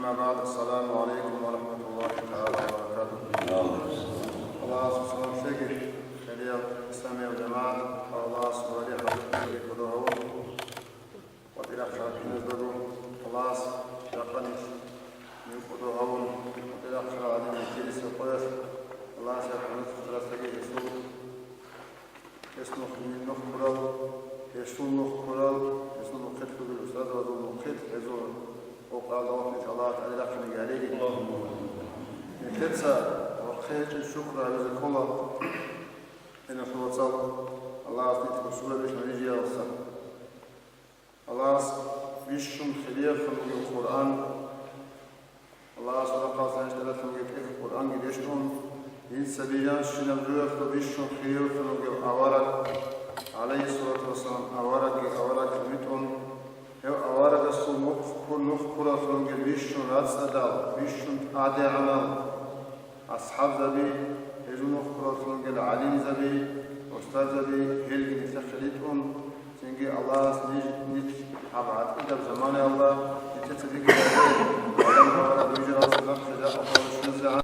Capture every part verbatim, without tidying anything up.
أما بعد، السلام عليكم ورحمة الله تعالى وبركاته. Аллагьасул салам лъеги, хириял исламиял жамагӀат, Аллагьасул вали хӀалхьиги кодо гьавун, ва тӀирахъараб киназдаго Аллагьас жакъа нилъ нив кодо гьавун, ва тӀирахъарал гӀадин нилъериса къоялъ Аллагьас яхъ нухрасдаги гьесул Гьес нух, нух ккурал, гьесул нух ккурал, гьесул нухъе лъугьел устазабазул нухъе, гьезул къокъал давлъи Аллагь ТагӀала рахъинеги гьареги. Нилъеца гьоркье гьечӀеб шукру гьабизе ккола, диналъул вацал, Аллагьас нилъ росулабилъун рижиялса. Аллагьас бищун хириялъун бугеб Къуръан, Аллагьас рахъалъан ишкъалалъун бугеб тӀехь Къуръанги рещтӀун, инса бижанщинаб жоялъул бищун хириялъун бугеб авараг, гӀалайгьиссалату вассалам, аварагги авараг витӀун, гьев аварагасул нух ккур-, нух ккуралъун бугеб бищун рацӀцӀадал, бищун тӀадегӀанал, АсхӀабзаби, гьезул нух ккураллъун ругел гӀалимзаби, устарзаби, гьелги нилъехъе ритӀун, цинги Аллагьас ниж, нилъ гьаб гӀатӀидаб заманаялда нилъеца бикьараб гӀалимзабазда нахъе жакъа щвезегӀан,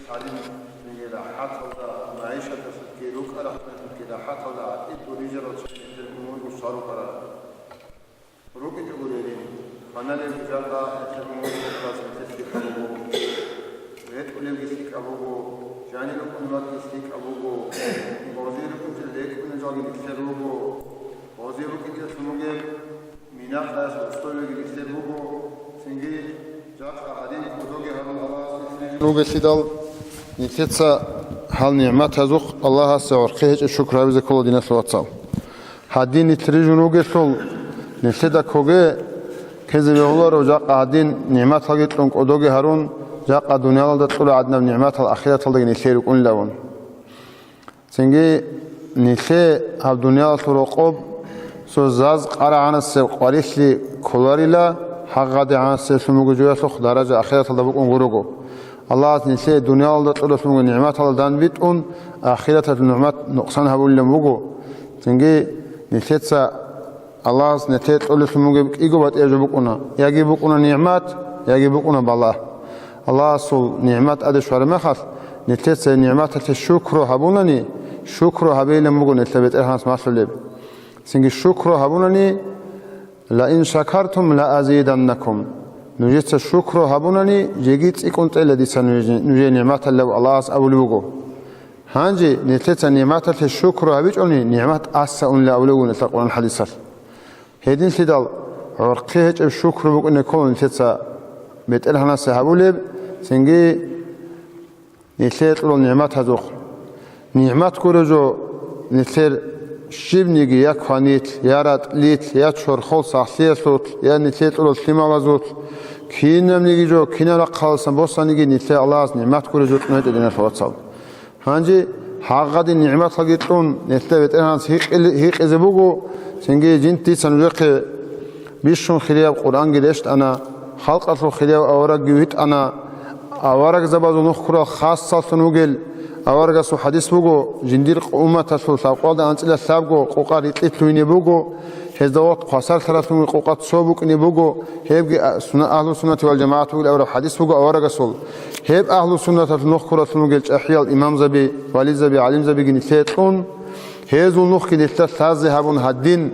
гьалин цинги рахӀаталда, магӀишаталъулъги рукӀа-рахъиналъулъги рахӀаталда гӀатӀид гурижарал чагӀи нилъер умурго щварукӀарал. РукӀичӀого рерин, кваналел жакъа гьечӀеб мугьуназе лъикӀаб буго, ретӀунелги лъикӀаб буго, жанир рукӀунелги лъикӀаб буго, гъозие рукӀунчӀел рекӀунел жалги нилъер руго, гъозие рукӀинчӀелъун бугеб минахъаяс условияги нилъер руго, цинги жакъа гьадин кодоги гьарун Аллагьас нилъ рижун ругелъидал, нилъеца гьал нигӀматазухъ Аллагьасе гӀорхъи гьечӀеб шукру гьабизе ккола, диналъул вацал. Гьадин нилъ рижун ругелъул, нилъеда ккоге ккезе бегьуларо жакъа гьадин нигӀматалги кьун кӀодоги гьарун, жакъа дуниялалда кьула гӀадинаб нигӀматал ахираталдаги нилъее рукӀунилавун. Цинги нилъее гьаб дуниялалъул рокъоб цо заз къарагӀанасеб къварилъи кколарила, гьагъадегӀанасеб лъун буго жоялъухъ даража ахираталда букӀун гуруго. Аллагьас нилъее дуниялалда кьуралъун буго нигӀматалда данбитӀун, ахираталъул нигӀмат нукъсан гьабулилан буго. Цинги нилъеца Аллагьас нилъее кьолелъун бугеб кӀиго батӀияб жо букӀуна, яги букӀуна нигӀмат, яги букӀуна балагь. Аллагьасул нигӀмат тӀаде щвараб мехалъ, нилъеца гьеб нигӀматалъе шукру гьабунани, шукру гьабейилан буго нилъер БетӀергьанас малъулеб. Цинги шукру гьабунани, «Ла ин шакартум ла азиданнакум». Нужеца шукру гьабунани, жеги цӀикӀкӀун тӀела дица нужее, нужее нигӀматалъ, Аллагьас абулеб буго. Гьанже нилъеца нигӀматалъе шукру гьабичӀони, нигӀмат тӀаса унила абулеб буго нилъер Къуръан хӀадисалъ. Гьединлъидал гӀорхъи гьечӀеб шукру букӀине ккола нилъеца БетӀергьанасе гьабулеб, цинги нилъее кьурал нигӀматазухъ. НигӀмат гуро жо нилъер щибниги, я кванилъ, я ратӀлилъ, я чорхол сахлъиялъулъ, я нилъее кьурал лъималазулъ, кинабниги жо, кинаб рахъалдасан босаниги, нилъее Аллагьас нигӀмат гуро жо кьун гьечӀо, диналъул вацал. Гьанже гьагъадин нигӀматалги кьун, нилъеда БетӀергьанас гьикъи-, гьикъизе буго, цинги жинца дица нужехъе бищун хирияб Къуръанги рещтӀана, халкъалъул хирияб аварагги витӀана, аварагзабазул нух ккурал хасаллъун вугел аварагасул хӀадис буго, жиндир умматалъул лъабкъоялда анцӀила лъабго къокъа рикьи лъугьине буго, гьезда вахт хвасарлъаралъунги къокъа цо букӀине буго, гьебги а-, суна-, агьлу суннати вал жамагӀат бугел авараг хӀадис буго аварагасул. Гьеб агьлу суннаталъул нух ккураллъун вугел чӀахӀиял имамзаби, вализаби, гӀалимзабиги нилъее кьун, гьезул нухги нилъеда лъазе гьабун гьадин,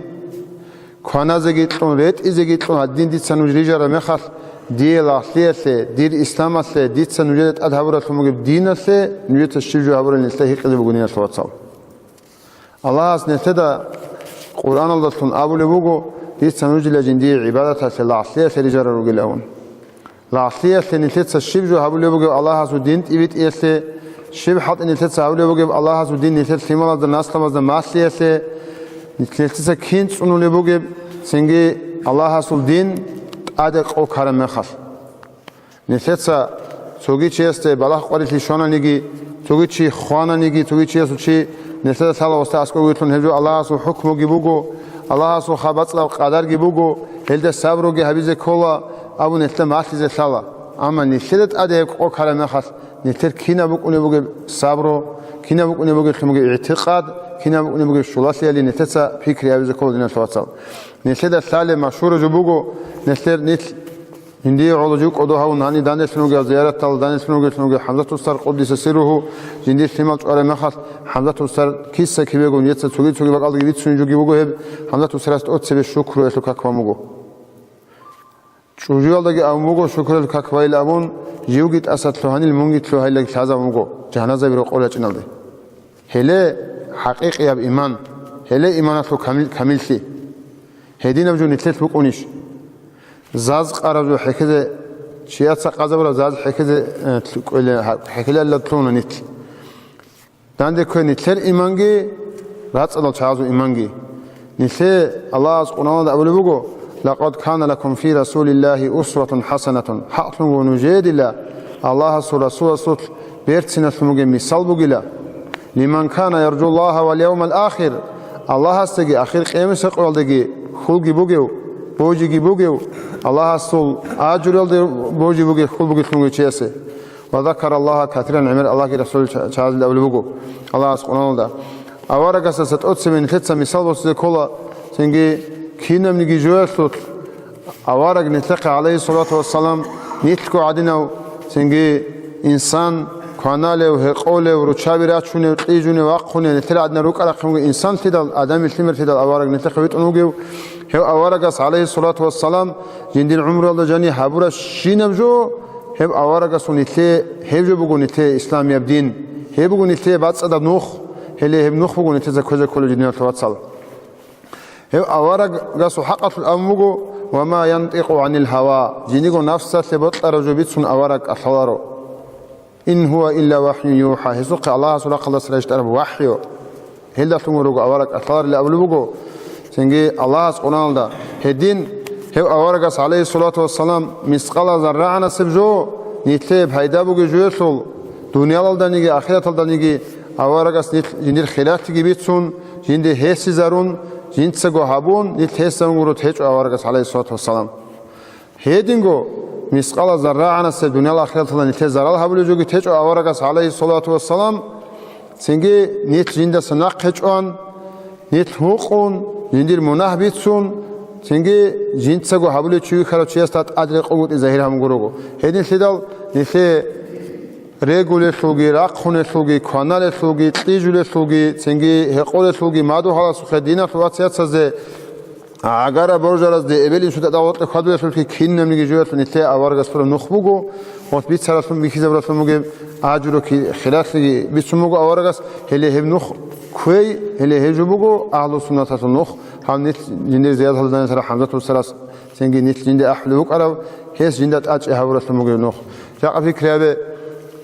кваназеги кьун, ретӀизеги кьун гьадин дица нуж рижараб мехалъ, дие лагълъиялъе, дир исламалъе, дица нужеда тӀад гьабураллъун бугеб диналъе нужеца щиб жо гьабураб нилъее гьикъизе буго, диналъул вацал. Аллагьас нилъеда Къуръаналдалъун абулеб буго, дица нужила жиндие гӀибадаталъе, лагълъиялъе рижарал ругилавун. Лагълъиялъе нилъеца щиб жо гьабулеб бугеб Аллагьасул дин тӀибитӀиялъе, щиб хӀалтӀи нилъеца гьабулеб бугеб Аллагьасул дин нилъер лъималазда, наслабазда малъиялъе, нилъеца кин цӀунулеб бугеб, цинги Аллагьасул дин тӀаде къо ккараб мехалъ. Нилъеца цоги чиясде балагь къварилъи щвананиги, цоги чи хвананиги, цоги чиясул чи нилъеда лъала гьесда аскӀовеги лъун, гьеб жо Аллагьасул хӀукмуги буго, Аллагьасул хабацӀлъаб къадарги буго, гьелда сабруги гьабизе ккола абун нилъеда малъизе лъала. Амма нилъеда тӀаде гьеб къо ккараб мехалъ, нилъер кинаб букӀунеб бугеб сабру, кинаб букӀунеб бугеблъун бугеб игӀтикъад, кинаб букӀунеб бугеб щулалъиялин нилъеца пикри гьабизе ккола, диналъул вацал. Нилъеда лъалеб машгьураб жо буго, нилъер нилъ Жиндие гӀоло жив кӀодо гьавун гьанир данделъун вугев, зияратал данделъун вугевлъун вугев ХӀамзат устар къуддиса сирругьу, жиндир лъимал чӀвараб мехалъ, ХӀамзат устар киса кибего нилъеца цоги-цоги бакӀалдаги бицунеб жо буго гьеб, ХӀамзат устарас тӀоцебе шукруялъул как бан буго. ЧӀужуялдаги абун буго, шукруялъул как байилан абун, живги тӀаса лъугьанил, мунги лъугьайилан лъазабун буго, жаназаби рокъор рачӀиналде. Гьеле хӀакъикъияб иман, гьеле иманалъул камил-, камиллъи. Гьединаб жо нилъелъ букӀунищ? Заз къараб жо хӀехьезе, чияца къазабураб заз хӀехьезе, э, кӀвеле-, хӀехьелалда лъугьуна нилъ. Данде ккве нилъер иманги, рацӀцӀадал чагӀазул иманги. Нилъее Аллагьас Къуръаналда абулеб буго: «Лакъад кана лакум фи Расулиллагьи усватун хӀасанатун». ХӀакълъун буго нужее дила Аллагьасул Расуласулъ берциналъун бугеб мисал бугила. «Лиман кана яржуллагьа вал явмал ахир», Аллагьасдаги ахир къиямасеб къоялдаги хьулги бугев, божиги бугев, Аллагьасул ажруялда божи бугев, хьул бугелъун бугев чиясе. «Ва закараллагьа касиран», гӀемер Аллагьги Расулги ча-, чагӀазда абулеб буго Аллагьас Къуръаналда. Аварагасдаса тӀоцебе нилъеца мисал босизе ккола, цинги кинабниги жоялъулъ авараг нилъехъе, гӀалайгьиссалату вассалам, нилъго гӀадинав, цинги инсан, кваналев, гьекъолев, руччаби рачунев, кьижунев, вахъунев, нилъер гӀадинал рукӀарахъе вугев инсанлъидал, Адамил лъимерлъидал авараг нилъехъе витӀун вугев, гьев аварагас, гӀалайгьиссалату вассалам, жиндир гӀумруялда жаниб гьабурабщинаб жо, гьеб аварагасул нилъее, гьеб жо буго нилъее исламияб дин, гьеб буго нилъее бацӀцӀадаб нух, гьеле гьеб нух буго нилъеца кквезе кколеб, диналъул вацал. Гьев аварагасул хӀакъалъулъ абун буго: «Ва ма янтӀикъу гӀанил гьава», жиндирго нафсалъе бокьараб жо бицун авараг кӀалъаларо. «Ин гьува илла вахӀюн юхӀа», гьесухъе Аллагьасул рахъалдаса рещтӀараб вахӀю. Гьелдалъун гурого авараг кӀалъаларилан абулеб буго. Цинги Аллагьас Къуръаналда гьедин, гьев аварагас, гӀалайгьиссалату вассалам, мискъала заррагӀанасеб жо, нилъее пайда бугеб жоялъул, дуниялалданиги ахираталданиги аварагас нилъ жиндир хиралъиги бицун, жинде гьесизарун, жинцаго гьабун, нилъ гьесда унгурут гьечӀо аварагас, гӀалайгьиссалату вассалам. Гьединго мискъала заррагӀанасеб дуниял ахираталда нилъее зарал гьабулеб жоги течӀо аварагас, гӀалайгьиссалату вассалам, цинги нилъ жиндаса нахъе чӀван, нилъ гьукъун, жиндир мунагь бицун, цинги жинцаго гьабулев чи вихьарав чиясда тӀад рекъугутӀи загьир гьабун гурого. Гьединлъидал нилъее регулелъулги, рахъунелъулги, кваналелъулги, кьижулелъулги, цинги гьекъолелъулги, мадугьаласухъе, диналъул вацияцазе, гӀагара боржаразде, эбел-инсуда дагъоркье хьвадулелъулги кинабниги жоялъул нилъее аварагас лъураб нух буго, гъос бицаралъун бихьизабуралъун бугеб, ажру ки-, хиралъиги бицун буго аварагас, гьеле гьеб нух кквей, гьеле гьеб жо буго агьлу-суннаталъул нух, гьаб нилъ жиндир зиярат гьалданасара ХӀамзат устарас, цинги нилъ жинде ахӀулев вукӀарав, гьес жинда тӀачӀи гьабуралъун бугеб нух. Жакъа пикри гьабе,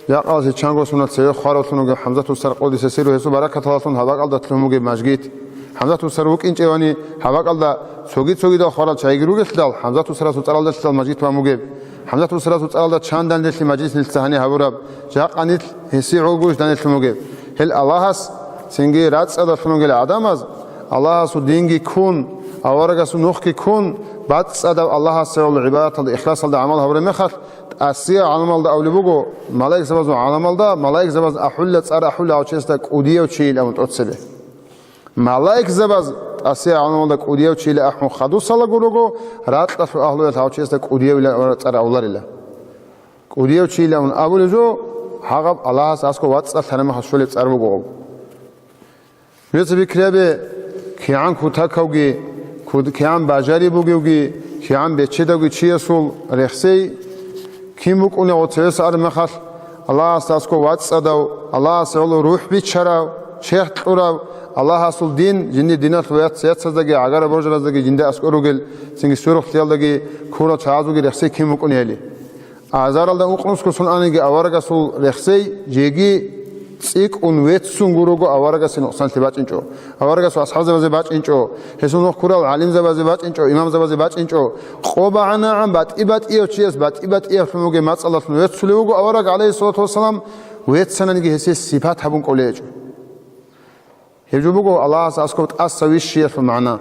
жакъаласе чанго сунат цеве хваравлъун вугев ХӀамзат устар къуддиса сирругьу, гьесул баракаталдалъун гьаб бакӀалда лъун бугеб мажгит. ХӀамзат устар вукӀинчӀевани, гьаб бакӀалда цоги-цогидал хварал чагӀиги ругелъидал, ХӀамзат устарасул цӀаралдалъидал мажгит бан бугеб. ХӀамзат устарасул цӀаралда чан данделъи мажлис нилъца гьанир гьабураб, жакъа нилъ гьесие гӀолгойищ данделъун бугеб. Гьел Аллагьас цинги рацӀцӀадалъун ругел гӀадамаз, Аллагьасул динги ккун, аварагасул нухги ккун, бацӀцӀадаб Аллагьасе гӀоло гӀибадаталда, ихласалда гӀамал гьабураб мехалъ, ТӀасияб гӀаламалда абулеб буго, малаикзабазул гӀаламалда, малаикзабаз ахӀула, цӀар ахӀула гьав чиясда кӀудияв чийилан тӀоцебе. Малаикзабаз тӀасияб гӀаламалда кӀудияв чийилан ахӀун хадусала гурого, ракьалъул агьлуялъ гьав чиясда кӀудиявилан цӀар авларила. КӀудияв чийилан абулеб жо, гьагъаб Аллагьас аскӀов вацӀцӀалъараб мехалъ щолеб цӀар буго. Нужеца пикри гьабе, кигӀан кутакавги, куд-, кигӀан бажари бугевги, кигӀан бечедавги чиясул рехсей кин букӀунев гъо цевеса араб мехалъ, Аллагьасда аскӀов вацӀцӀадав, Аллагьасе гӀоло рухӀ биччарав, черх кьурав, Аллагьасул дин, жиндир диналъул яц-, яцаздаги, гӀагара боржараздаги жинда аскӀор ругел, цинги сверухълъиялдаги ккурал чагӀазулги рехсей кин букӀунебали. Азаралда ункънусго сон аниги аварагасул рехсей жеги цӀикӀкӀун веццун гурого аварагасе нукъсанлъи бачӀинчӀо, аварагасул асхӀабзабазе бачӀинчӀо, гьесул нух ккурал гӀалимзабазе бачӀинчӀо, имамзабазе бачӀинчӀо, къо багӀанагӀан батӀи-батӀияв чияс батӀи-батӀиявлъун вугеб мацӀалдалъун веццулев вуго авараг, гӀалайгьиссалату вассалам, веццананиги гьесие сипат гьабун кӀолей гьечӀо. Гьеб жо буго Аллагьас аскӀов тӀаса вищиялъул магӀна.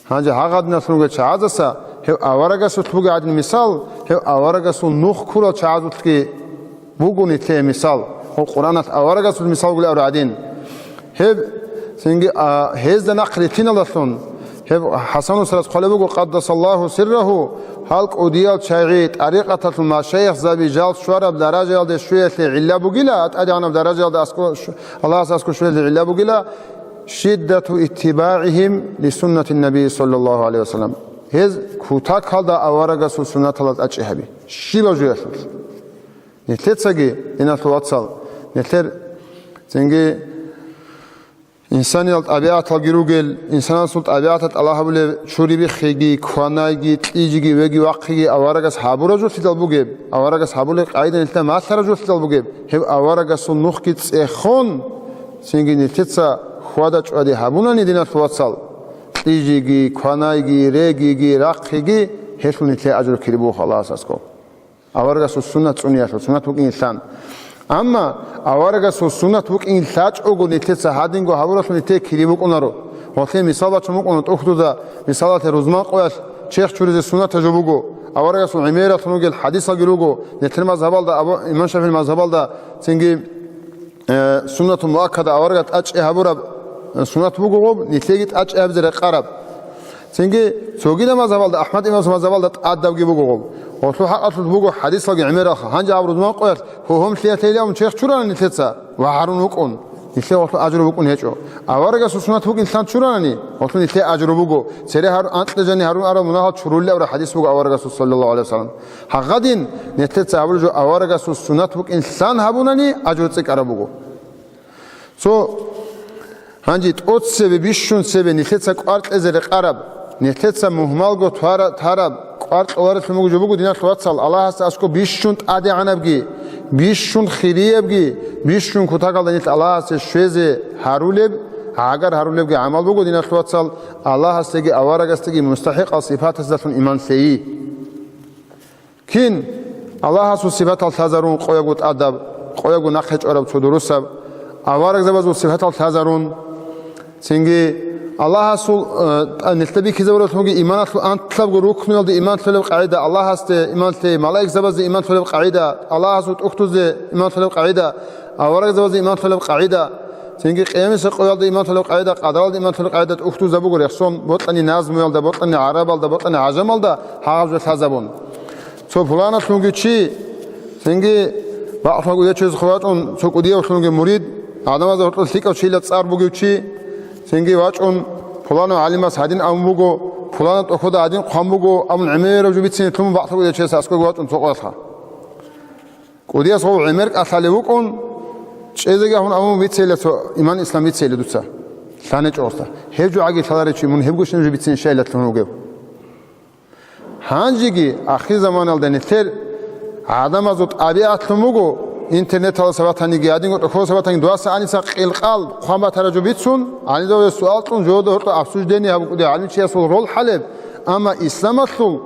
Гьанже гьагъадиналъун ругел чагӀазаса гьев аварагасулъ бугеб гӀадин мисал, гьев аварагасул нух ккурал чагӀазулъги буго нилъее мисал, ва Къуръаналъ аварагасул мисал бугилан абураб гӀадин. Гьеб цинги, а, гьезда нахъ рилълъиналдалъун, гьеб ХӀасан устарас хъвалеб буго, къаддасаллагьу сиррагьу, Гьал кӀудиял чагӀи, тӀарикъаталъул машайихзаби жал щвараб даражаялде щвеялъе гӀилла бугила, тӀадегӀанаб даражаялда аскӀо-, щ-, Аллагьас аскӀо щвеялъе гӀилла бугила, шиддату иттибагӀигьим ли суннатин наби саллаллагьу гӀалайгьи ва саллам. Гьез кутакалда аварагасул суннаталда тӀачӀи гьаби. Щибаб жоялъулъ. Нилъецаги, диналъул вацал, нилъер цинги Инсаниял тӀабигӀаталги ругел, инсанасул тӀабигӀаталъ тӀалаб гьабулеб чури биххиги, кванайги, кьижиги, веги вахъиги аварагас гьабураб жолъидал бугеб, аварагас гьабулеб къагӀида нилъеда малъараб жолъидал бугеб, гьеб аварагасул нухги цӀехон, цинги нилъеца хьвада-чӀвади гьабунани, диналъул вацал, кьижиги, кванайги, региги, рахъиги, гьелъул нилъее ажру кири буго Аллагьас аскӀоб. Аварагасул суннат цӀуниялъул, суннат букӀинилъан. Амма аварагасул суннат букӀин лъачӀого нилъеца гьадинго гьабуралъун нилъее кири букӀунаро. Гьелъие мисал бачун букӀуна тӀухьдузда, мисалалъе, рузман къоялъ черх чуризе суннатаб жо буго. Аварагасул гӀемералъун ругел хӀадисалги руго, нилъер мазгьабалда, Абу, имам ШафигӀил мазгьабалда цинги э, суннатул муаккада аварагас тӀачӀи гьабураб, э, суннат буго гъоб, нилъеги тӀачӀи гьабизе рекъараб. Цинги цогидаб мазгьабалда, АхӀмад имамасул мазгьабалда тӀадабги буго гъоб. Гъолъул хӀакъалъулъ буго хӀадисалги гӀемералха. Гьанже абу рузман къоялъ гьогьомлъиялъейилан черх чурана нилъеца ва гьарун вукӀун. Нилъее гъолъул ажру букӀун гьечӀо. Аварагасул суннат букӀинлъан чуранани, гъолъул нилъее ажру буго. Цере гьарун анкьа жани гьарун арал мунагьал чурулел абураб хӀадис буго аварагасул, саллаллагьу гӀалайгьи ва саллам. Гьагъадин, нилъеца гьабулеб жо аварагасул суннат букӀин лъан гьабунани, ажру цӀикӀкӀараб буго. Цо, гьанже тӀоцебе бищун цебе нилъеца кӀвар кьезе рекъараб, нилъеца мугьмалго твара-, тараб кӀвар кьоларелъун буго жо буго, диналъул вацал, Аллагьасда аскӀоб бищун тӀадегӀанабги, бищун хириябги, бищун кутакалда нилъ Аллагьасе щвезе гьарулеб, гӀагар гьарулебги гӀамал буго, диналъул вацал, Аллагьасдаги аварагасдаги мустахӀикъал сипатаздалъун иман лъейи. Кин Аллагьасул сипатал лъазарун къоябго тӀадаб, къоябго нахъе чӀвараб цо дурусаб, аварагзабазул сипатал лъазарун, цинги Аллагьасул, э, тӀа-, нилъеда бихьизабуралъунги иманалъул анлъабго рукнуялде иман лъолеб къагӀида, Аллагьасде иман лъей, малаикзабазде иман лъолеб къагӀида, Аллагьасул тӀухьдузде иман лъолеб къагӀида, аварагзабазде иман лъолеб къагӀида, цинги къиямасеб къоялда иман лъолеб къагӀида, къадаралда иман лъолеб къагӀида тӀухьдузаб буго рехсон, бокьани назмуялда, бокьани гӀарабалда, бокьани гӀажамалда гьагъаб жо лъазабун. Цо пуланалъунги чи, цинги бакълъун гӀодов чиясухъе вачӀун, цо кӀудиявлъунги мурид, гӀадамазда гьоркьор лъикӀав чияла цӀар бугев чи, цинги вачӀун, пуланав гӀалимас гьадин абун буго, пуланаб тӀохьода гьадин хъван буго абун, гӀемераб жо бицине лъун бакълъун гӀодов чияс аскӀовеги вачӀун цо къоялъха. КӀудияс гъов гӀемер кӀалъалев вукӀун, чӀезеги гьун абун бицейила цо иман-ислам бицейила дуца, лъанечӀо гъосда. Гьеб жо гӀаги лъаларев чи, мун гьебго щинаб жо бицине щайила лъун вугев? Гьанжеги ахирзаманалда нилъер гӀадамазул тӀабигӀатлъун буго, интернеталдаса батаниги, гьадинго тӀохьолдаса батаниги, дуваса гьаниса къилкъал хъван батараб жо бицун, гьанизаве суал кьун, жодор гьоркьоб обсуждение гьабун кӀудияв гӀалимчиясул роль хӀалеб, амма исламалъул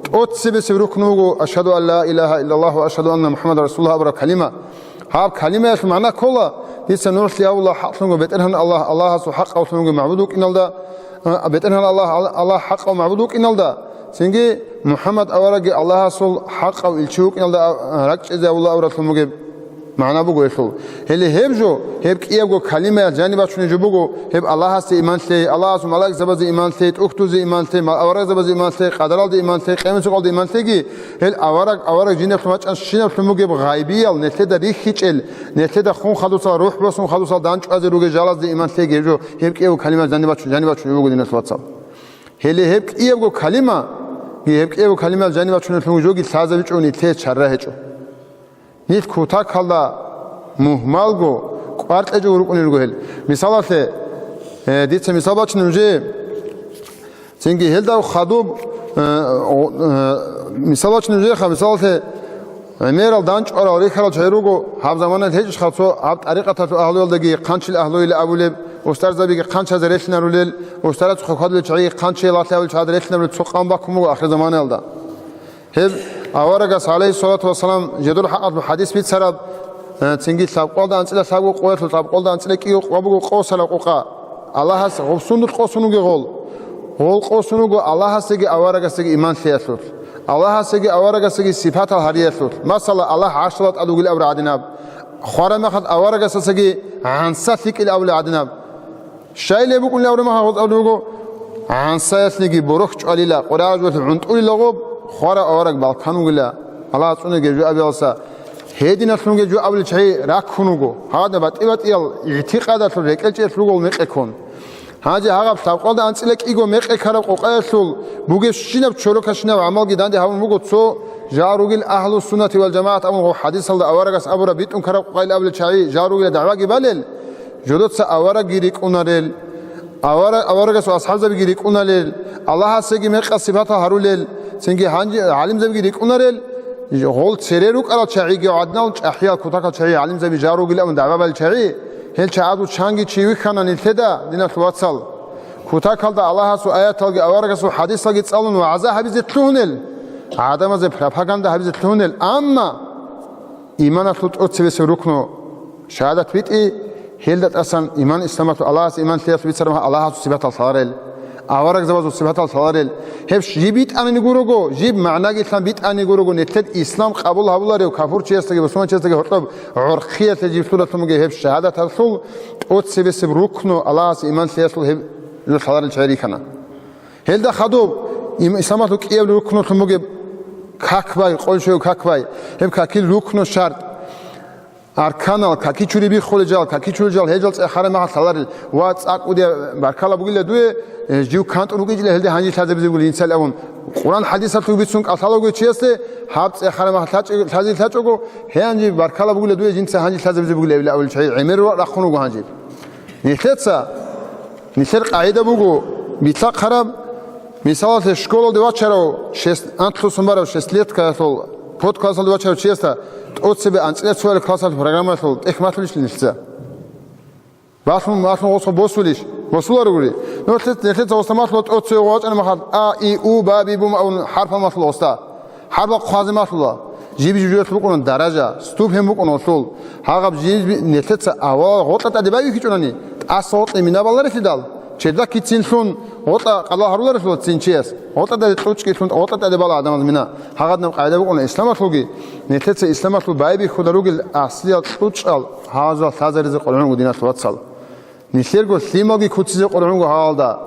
тӀоцебесеб рукну буго: «Ашгьаду ан ла илагьа иллаллагь ва ашгьаду анна МухӀаммадан расулуллагь», – абураб калима. Гьаб калимаялъул магӀна ккола: дица нугӀлъи гьабула хӀакълъунго БетӀергьан Аллагь, Аллагьасул хӀакъавлъунго магӀбуд вукӀиналда, а, БетӀергьан Аллагь, Аллагь хӀакъав магӀбуд вукӀиналда, цинги МухӀаммад аварагги Аллагьасул хӀакъав илчи вукӀиналда, а, ракӀчӀезе гьавула авралъун бугеб магӀна буго гьелъул. Гьеле гьеб жо, гьеб кӀиябго калимаялъ жаниб бачунеб жо буго, гьеб Аллагьасде иман лъей, Аллагьасул малаикзабазе иман лъей, тӀухьдузе иман лъей, ма-, аварагзабазе иман лъей, къадаралде иман лъей, къиямасеб къоялде иман лъейги, гьел авараг, авараг жиндаблъун вачӀан щинаблъун бугеб гъайбиял, нилъеда рихьичӀел, нилъеда хун хадусал, рухӀ босун хадусал данчӀвазе ругел жалазде иман лъейги гьеб жо, гьеб кӀиябго калимаялъ жаниб бачу-, жаниб бачунеб буго, диналъул вацал. Гьеле гьеб кӀиябго калима, гьеб кӀиябго калимаялъ жаниб бачунеблъун жоги лъазабичӀо, нилъее чара гьечӀо. Нилъ кутакалда мугьмалго, кӀвар кьечӀого рукӀунел руго гьел. Мисалалъе, э, дица мисал бачунеб нужее, цинги гьелда хадуб, э, о, э, мисал бачунеб нужееха, мисалалъе, гӀемерал данчӀварал, рихьарал чагӀи руго, гьаб заманаялъ гьечӀищха цо гьаб тӀарикъаталъул агьлуялдаги хъанчил агьлуйилан абулеб, устарзабиги хъанчазе релълъинарулел, устараз хъвахъвадулел чагӀи хъанчаялъе абулел чагӀазда релълъинарулел цо къан баккун буго ахирзаманаялда. Гьеб аварагас, гӀалайгьиссалату вассалам, жидер хӀакъалъулъ хӀадис бицараб, э, цинги лъабкъоялда анцӀила лъабго къоялъул лъабкъоялда анцӀила кӀиго къо буго къосараб къокъа. Аллагьас гъоб сундулъ къосун вугев гъол? Гъол къосун вуго Аллагьасдаги аварагасдаги иман лъеялъулъ, Аллагьасдаги аварагасдаги сипатал гьариялъулъ. Масала, Аллагь гӀаршалда тӀад вугилан абураб гӀадинаб, хвараб мехалъ аварагасдасаги гӀанса лъикӀилан абулеб гӀадинаб. Щайилан букӀунилан абураб мехалъ гъоз абулеб буго: гӀансаялъниги борохь чӀвалила, къваригӀараб жоялъ гӀунтӀулила гъоб, Хварав авараг балкан вугила, Аллагьас цӀунаги жо абиялса, гьединалъунги жо абулел чагӀи раккун вуго. Гьадаб батӀи-батӀиял игӀтикъадалъул рекӀелчӀелъ ругел мекъи ккун. Гьанже гьагъаб лъабкъалда анцӀила кӀиго мекъи ккараб къокъаялъул бугебщинаб чорокашинаб гӀамалги данде гьабун буго цо жал ругел агьлу-суннати вал жамагӀат абун гъо хӀадисалда аварагас абураб битӀун ккараб къокъайил абулел чагӀи жал ругел дагӀваги балел, жодоца аварагги рикӀкӀунарел, авара-, аварагасул асхӀабзабиги рикӀкӀуналел, Аллагьасеги мекъал сипатал гьарулел, цинги гьанже гӀалимзабиги рикӀкӀунарел, гъол цере рукӀарал чагӀиги гӀаднал чӀахӀиял кутакал чагӀи гӀалимзаби жал ругилан дагӀва балел чагӀи, гьел чагӀазул чанги чи вихьана нилъеда, диналъул вацал. Кутакалда Аллагьасул аяталги аварагасул хӀадисалги цӀалун вагӀза гьабизе лъугьунел, гӀадамазе пропаганда гьабизе лъугьунел, амма иманалъул тӀоцебесеб рукну шагьадат битӀи, гьелда тӀасан иман-исламалъул, Аллагьас иман лъеялъул бицараб Аллагьасул сипатал лъаларел, аварагзабазул сипатал лъаларел. Гьеб жиб битӀани гурого, жиб магӀнагилъан битӀани гурого, нилъер ислам къабул гьабуларев кафурчиясдаги бусурманчиясдаги гьоркьоб гӀорхъиялъе жиб лъуратлъунги гьеб шагьадаталъул тӀоцебесеб рукну Аллагьас иман лъеялъул гьеб жо лъаларел чагӀи рихьана. Гьелда хадуб им-, исламалъул кӀияб рукнулъун бугеб как бай, къойил щвей как бай, гьеб какил рукну шартӀ. Арканал, каки чури биххулел жал, каки чурел жал, гьел жал цӀехараб мехалъ лъаларел ва цӀакъ кӀудияб баркала бугила дуе, э, жив кантӀун вукӀинчӀила гьелде гьанже лъазабизе бугила инсал абун. Къуран хӀадисалъул бицун кӀалъалаго чиясде гьаб цӀехараб мехалъ лъачӀ-, лъазе лъачӀого, гьанже баркала бугила дуе, жинца гьанже лъазабизе бугила абулел чагӀи гӀемер рахъун руго гьанже. Нилъеца, нилъер къагӀида буго, билъахъараб, мисалалъе, школалде вачарав шест-, анлъусан барав шестлеткаялъул подклассалде вачарав чиясда тӀоцебе анцӀила цоял классалъул программаялъул тӀехь малъулищ нилъеца? Балъун, малъун гъосха босулищ? Босуларо гури. Нилъеца, нилъеца гъосда малъула тӀоцеве вачӀана махал, а, и, у, ба, би, бу, ма абун хӀарпал малъула гъосда. ХӀарбал хъвазе малъула. Жиб-жиб жоялъ букӀуна даража, ступень букӀуна гъолъул. Гьагъаб жиб нилъеца авал гъоркьа тӀаде байбихьичӀунани, тӀаса гъоркье мина баларелъи дал, чердакицинлъун гъоркьа къалал гьаруларелъула цинчияс, гъоркьа тӀаде кьучӀкӀилъун гъоркьа тӀаде бала гӀадамаз мина. Гьагъадинаб къагӀида букӀуна исламалъулги, нилъеца исламалъул байбихьуда ругел аслиял кьучӀал гьазал лъазаризе къваригӀун диналъул вацал. Нилъерго лъималги куцизе къваригӀун буго гьалда.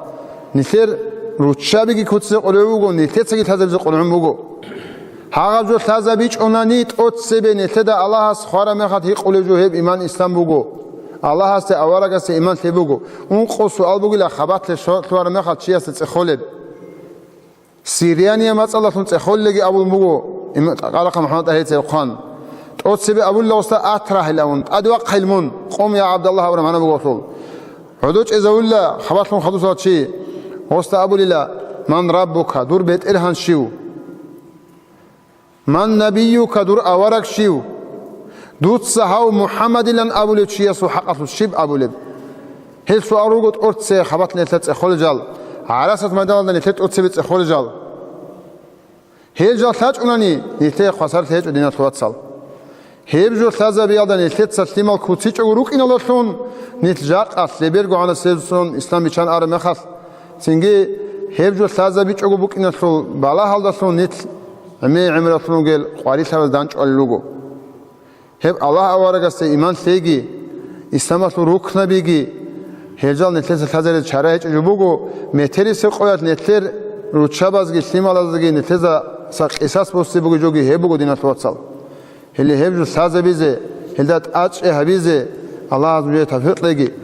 Нилъер руччабиги куцизе къваригӀун буго, нилъецаги лъазабизе къваригӀун буго. Гьагъаб жо лъазабичӀунани тӀоцебе нилъеда Аллагьас хвараб мехалъ гьикъулеб жо гьеб иман-ислам буго. Аллагьасде, аварагасде иман лъеб буго. Ункъо суал бугила хабалъе лъо-, лъугьараб мехалъ чиясда цӀехолеб. Сирияниял мацӀалдалъун цӀехолелги абулеб буго, им-, Къарахъа МухӀаммад ТӀагьирицин хъван. ТӀоцебе абулила гъосда атрахӀил абун, тӀаде вахъайил мун, къум я ГӀабдаллагь абураб магӀна буго гъолъул. ГӀодов чӀезавулила хабалъун хадусал чи, гъосда абулила, ман раббука, дур БетӀергьан щив? Ман набиюка, дур авараг щив? Дуца гьав МухӀаммадилан абулев чиясул хӀакъалъулъ щиб абулеб? Гьел суал руго тӀоцебе хабалъ нилъер цӀехолел жал, ГӀарасат майданалда нилъер тӀоцебе цӀехолел жал. Гьел жал лъачӀунани, нилъее хвасарлъи гьечӀо, диналъул вацал. Гьеб жо лъазабиялда нилъеца лъимал куцичӀого рукӀиналдалъун, нилъ жакъа лъеберго гӀанасезулъун ислам биччан араб мехалъ, цинги гьеб жо лъазабичӀого букӀиналъул балагьалдалъун нилъ гӀемер-гӀемералъун ругел къварилъабаз данчӀвалел руго. Гьеб Аллагь аварагасда иман лъейги, исламалъул рукнабиги, гьел жал нилъеца лъазаризе чара гьечӀеб жо буго, метерисеб къоялъ нилъер руччабазги лъималазги нилъеца къисас босизе бугеб жоги гьеб буго, диналъул вацал. Гьеле гьеб жо лъазабизе, гьелда тӀачӀи гьабизе Аллагьас нужее тавфикъ кьеги.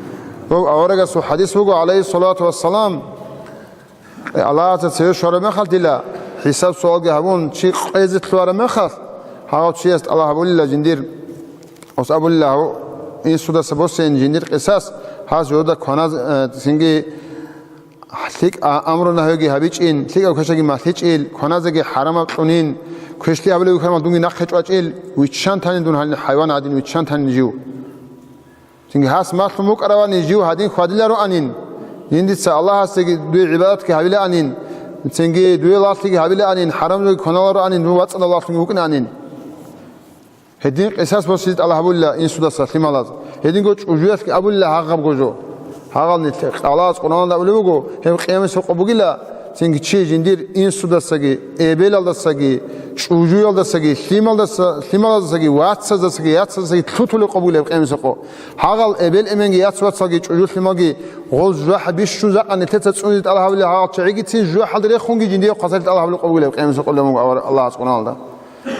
Ва аварагасул хадис буго, гӀалайгьиссалату вассалам, Аллагьасда цеве щвараб мехалъ дила, хӀисаб-суалги гьабун, чи къезе лъугьараб мехалъ, гьав чияс тӀалаб гьабулила жиндир, ос абулила гьав инсудаса босейин жиндир къисас, гьас жодада кваназ, э, цинги лъикӀ а-, амру-нагьиги гьабичӀин, лъикӀаб квешаги малъичӀин, кваназеги хӀарамаб кьунин, квешлъи гьабулев вихьараб мехалъ дунги нахъе чӀвачӀин, виччан танин дун гьанир хӀайван гӀадин виччан танин жив. Цинги гьас малъун букӀаравани жив гьадин хьвадилароанин, жиндица Аллагьасдаги дуе гӀибадатги гьабилаанин, цинги дуе лагълъиги гьабилаанин, хӀарамзаги кваналароанин, жив вацӀцӀадав лагълъунги вукӀинаанин. Гьедин къисас босизе тӀалаб гьабулила инсудаса лъималаз. Гьединго чӀужуялъги абулила гьагъабго жо. Гьагъал нилъ-, Аллагьас Къуръаналда абулеб буго, гьеб къиямасеб къо бугила, Цинги чи жиндир инсудасаги, эбелалдасаги, чӀужуялдасаги, лъималдаса-, лъималаздасаги, вацаздасаги, яцаздасаги лъутулеб къо бугилаб къиямасеб къо. Гьагъал эбел-эменги, яц-вацалги, чӀужу-лъималги гъоз жужахӀ бищун жакъа нилъеца цӀунизе тӀалаб гьабулел гьагъал чагӀигицин жужахӀалда рехунги жиндие хвасарлъи тӀалаб гьабулеб къо бугилаб къиямасеб къоялда мун Аллагьас Къуръаналда.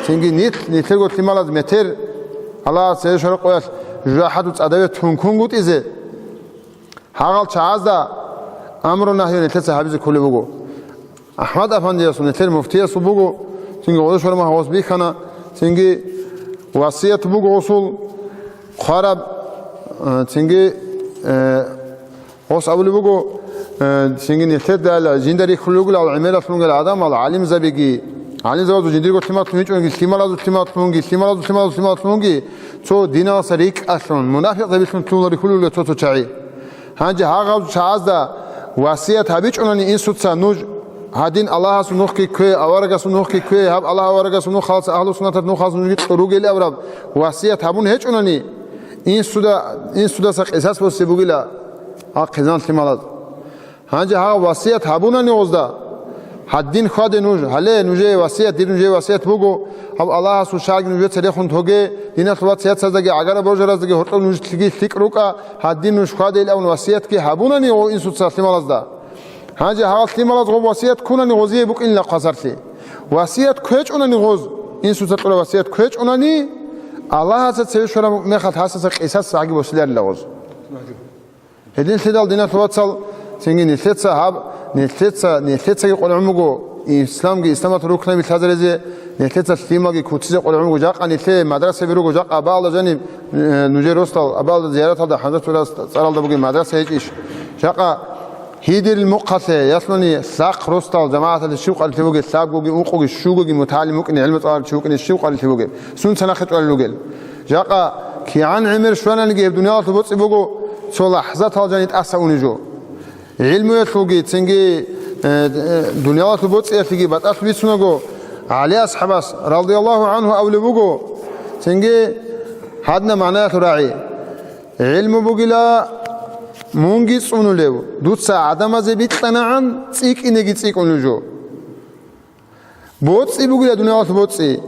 Цинги нилъ-, нилъерго лъималаз метер Аллагьас цеве щвараб къоялъ жужахӀалъул цӀадаве тункунгутӀизе. Гьагъал чагӀазда амру-нагью нилъеца гьабизе кколеб буго. АхӀмад афандиясул, нилъер муфтиясул буго, цинги гъодошвармагьа гъос бихьана, цинги васият буго гъосул хъвараб, э, цинги, э, гъос абулеб буго, э, цинги нилъер дала жинда рихьулел ругел гӀемералъун ругел гӀадамал, гӀалимзабиги, гӀалимзабазул жиндирго лъималлъун гьечӀониги, лъималазул лъималлъунги, лъималазул лъималазул лъималлъунги, цо диналдаса рикӀкӀалъун, мунафикъзабилъун лъугьунел рихьулел ругел цо-цо чагӀи. Гьанже гьагъав чагӀазда васият гьабичӀунани инсуца нуж, гьадин Аллагьасул нухги ккве, аварагасул нухги ккве, гьаб Аллагь аварагасул нух халаца, агьлу-суннатат нух халаца нужги кьур ругел абураб васият гьабун гьечӀунани, инсуда, инсудаса къисас босе бугила гьал хъизан лъималаз. Гьанже гьагъав васият гьабунани гъозда, гьадин хьваде нуж, гьале, нужее васият, дир нужее васият буго, гьав Аллагьасул шагьги нужеца рехун тоге, диналъул вацияцаздаги гӀагара божараздаги гьоркьоб нуж лъикӀ рукӀа, гьадин нуж хьвадейилан васиятги гьабунани гъов инсуца лъималазда. Гьанже гьагъал лъималаз гъов васият ккунани гъозие букӀинила хвасарлъи. Васият кквечӀунани гъоз, инсуца кьураб васият кквечӀунани, Аллагьасда цеве щвараб мехалъ гьасаса къисас гьаги босиларила гъоз. Гьединлъидал, диналъул вацал, цинги нилъеца гьаб, нилъеца, нилъецаги къваригӀун буго, исламги, исламалъул рукнаби лъазаризе, нилъеца лъималги куцизе къваригӀун буго. Жакъа нилъее мадрасаби руго, жакъа абаалда жаниб, э, нужер росдал абаалда зияраталда ХӀамзатул цӀаралда бугеб мадраса гьечӀищ? Жакъа гьидирил мухъалъе, ялъуни лъахъ росдал жамагӀаталде щив къварилъи бугеб, лъабгоги, ункъоги, щугоги мутагӀалим вукӀине, гӀилму цӀаларав чи вукӀине щив къварилъи бугеб? Сунца нахъе чӀвалел ругел? Жакъа кигӀан гӀемер щвананиги гьеб дуниялалъул боцӀи буго, цо лахӀзатал жани тӀаса унеб жо. ГӀилмуялъулги, цинги, э, э, дуниялалъул боцӀиялъеги батӀалъ бицунаго, ГӀали асхӀабас, радияллагьу гӀангьу, абулеб буго, цинги гьадна магӀнаялъул рагӀи: «ГӀилму бугила мунги цӀунулев, дуца гӀадамазе бикьанагӀан, цӀикӀкӀинеги цӀикӀкӀунев жо». БоцӀи бугила дуниялалъул боцӀи.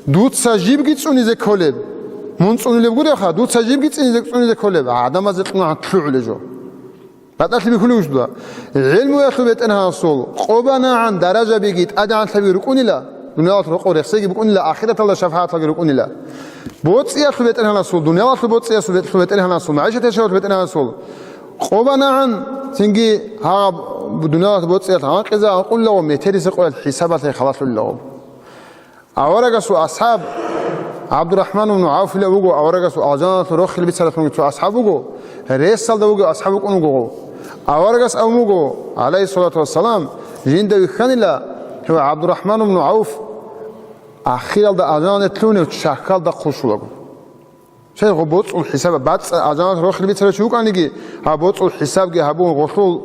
Дуца жибги цӀунизе кколеб. Мун цӀунулеб гуревха, дуца жибги цӀинизе, цӀунизе кколеб. ГӀадамазе кьуна лъугӀулеб жо. БатӀалъи бихьулеб гьечӀо дуда. ГӀилмуялъул бетӀергьанасул къо банагӀан даражабиги тӀадегӀанлъабиги рукӀунила, дуниялалъул рокъов рехсеги букӀунила, ахираталда шафагӀаталги рукӀунила. БоцӀиялъул бетӀергьанасул, дуниялалъул боцӀиялъул бетӀергьанасул, магӀишат яшавалъул бетӀергьанасул къо банагӀан, цинги гьаб дуниялалъул боцӀиялъ гьанкъизе гьанкъуллаго, метеризе къоялъ хӀисабалъе халалъуллаго. Аварагасул асхӀаб ГӀабдурахӀман ибн ГӀавфила вуго, аварагасул алжаналъул рохел бицаралъунги цо асхӀаб вуго, ресалда вугев асхӀаб вукӀун вуго. Аварагас абун вуго, гӀалайгьиссалату вассалам, жинда вихьанила гьев ГӀабдурахӀман ибн ГӀавф ахиралда алжаналде лъугьунев чахьалда хъушулаго. Цо гъо боцӀул хӀисаб, бацӀцӀа алжаналъ рохел бицарав чи вукӀаниги, гьаб боцӀул хӀисабги гьабун гъолъул,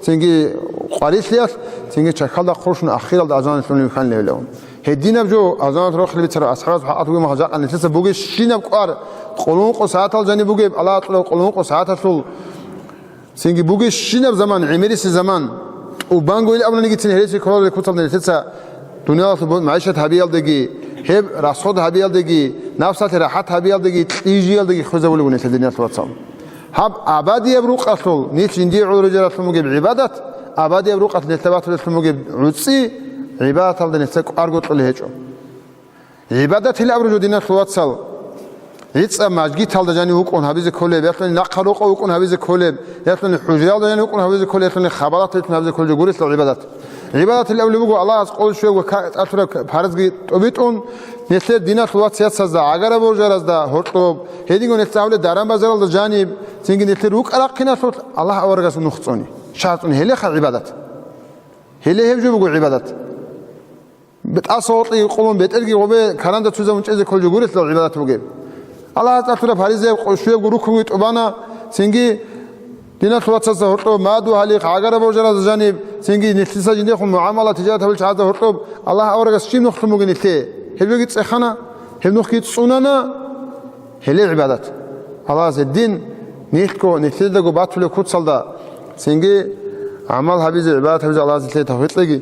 цинги къварилъиялъ, цинги чахьалда хъушун ахиралда алжаналъ лъугьунев вихьанилевилан. Гьединаб жо алжаналъ рохел бицарав асхӀабаз хӀакъат бугеб мехалъ жакъа нилъеца бугебщинаб кӀвар, къулункъо сагӀатал жаниб бугеб, Аллагь кьурав къулункъо сагӀаталъул Цинги бугебщинаб заман, гӀемерисеб заман, тӀубанго ил абунанигицин гьереси кколарел куцалда нилъеца дуниялалъул бо-, магӀишат гьабиялдеги, гьеб расход гьабиялдеги, напсалъе рахӀат гьабиялдеги, кьижиялдеги хвезабулеб нилъер диналъул вацал. Гьаб абадияб рукъалъул нилъ жиндие гӀоло рижаралъун бугеб гӀибадат, абадияб рукъалъ нилъер батулелъун бугеб гӀуцӀи, гӀибадаталда нилъер кӀварго кьолеб гьечӀо. ГӀибадатил абураб жо, диналъул вацал, гӀицӀаб мажгиталда жанив вукӀун гьабизе кколеб, ялъуни нахъа рокъов вукӀун гьабизе кколеб, ялъуни хӀужаялда жанив вукӀун гьабизе кколеб, ялъуни хабалат ритӀун гьабизе кколеб жо гурелъул гӀибадат. ГӀибадатил абулеб буго, Аллагьас къол щвего ка-, тӀатураб паразги тӀобитӀун, нилъер диналъул вацияцазда, гӀагара божаразда гьоркьоб, гьединго нилъ гьавле даран-базаралда жаниб, цинги нилъер рукӀа-рахъиналъулъ Аллагь аварагасул нух цӀуни, шагь цӀуни, гьелеха гӀибадат. Гьеле гьеб жо буго гӀибадат. БетӀаса гъоркье къолон бетӀерги гъобе каранда цузабун чӀезе кколеб жо гурелъул гӀибадат бугеб. Аллагьас тӀатураб паризаяб къо-, щуябго рукуги тӀубана, цинги диналъул вацазда гьоркьоб, мадугьалихъ, гӀагара божаразда жаниб, цинги нилъеца жиндехун мугӀамала, тижарат гьабулел чагӀазда гьоркьоб Аллагь аварагас щиб нухлъун бугин нилъее? Гьеб жоги цӀехана, гьеб нухги цӀунана. Гьеле гӀибадат. Аллагьас гьедин нилъго, нилъедаго батулеб куцалда, цинги гӀамал гьабизе, гӀибадат гьабизе Аллагьасе лъей тавфикъ кьеги.